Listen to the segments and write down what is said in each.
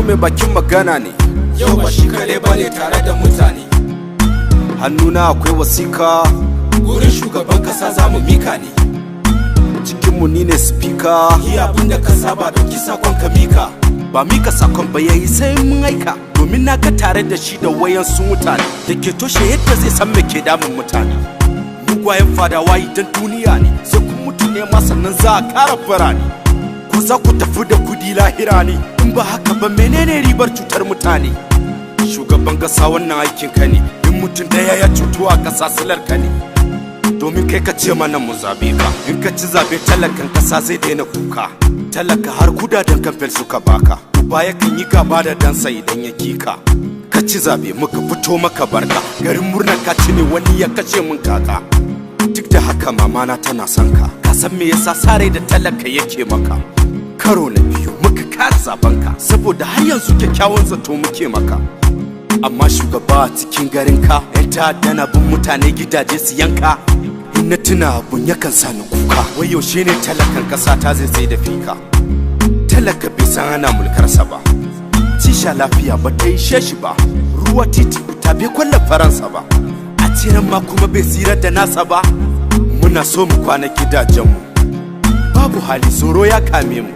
mai bakin magana ne. Yau ba shi kare bane, tare da mutane. Hannuna akwai wasika. Gurin shugaban kasa za mu mika ne. Cikinmu ni ne speaker. Yi abin da ka saba, ɗauki sakon ka mika. Ba mika sakon ba yayi, sai mun aika, domin na ga tare da shi da wayansu mutane da ke toshe yadda zai san me ke damun mutane. Mugwayen fadawa idan duniya ne, sai kun mutu ne ma sannan za a kara birane. Ko za ku tafi da kudi lahira ne? In ba haka ba, menene ribar cutar mutane? Shugaban kasa, wannan aikin ka ne. In mutum daya ya cutu a kasa, silar ka ne, domin kai ka ce mana mu zabe ka. In ka ci zabe, talakan kasa zai daina kuka. Talaka har kudaden kamfen suka baka. Uba yakan yi gaba da dansa idan ya kika. Ka ci zabe, muka fito maka barka. Garin murnar ka ci ne, wani ya kashe mun kaka. Duk da haka mamana tana son ka. Ka san me yasa sare da talaka yake maka? Karo na biyu muka kara zaben ka, saboda har yanzu kyakkyawan zato muke maka. Amma shugaba, a cikin garin ka yan ta'adda na bin mutane gidaje su yanka. In na tuna, abun yakan sa ni kuka. Wai yaushe ne talakan kasa ta zai tsaye da fika? Talaka bai san ana mulkarsa ba. Tisha lafiya ba ta ishe shi ba, ruwa, titi, wuta bai kwalla faransa ba, a ciran ma kuma bai tsira da nasa ba. Muna so mu kwana gidajenmu, babu hali, tsoro ya kame mu,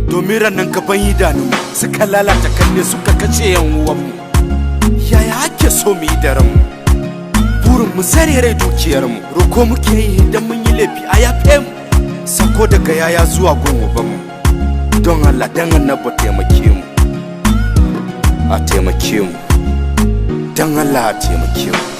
domin ranar gaban idanunmu suka lalata kanne, suka kace yan uwanmu. Yaya ake so mu yi da ranmu? Burin mu sare rai, dukiyarmu. Roko muke yi, idan mun yi laifi a yafe mu. Sako daga yaya zuwa gun ubanmu: don Allah, dan Annabi, taimake mu, a taimake mu, don Allah a taimake mu.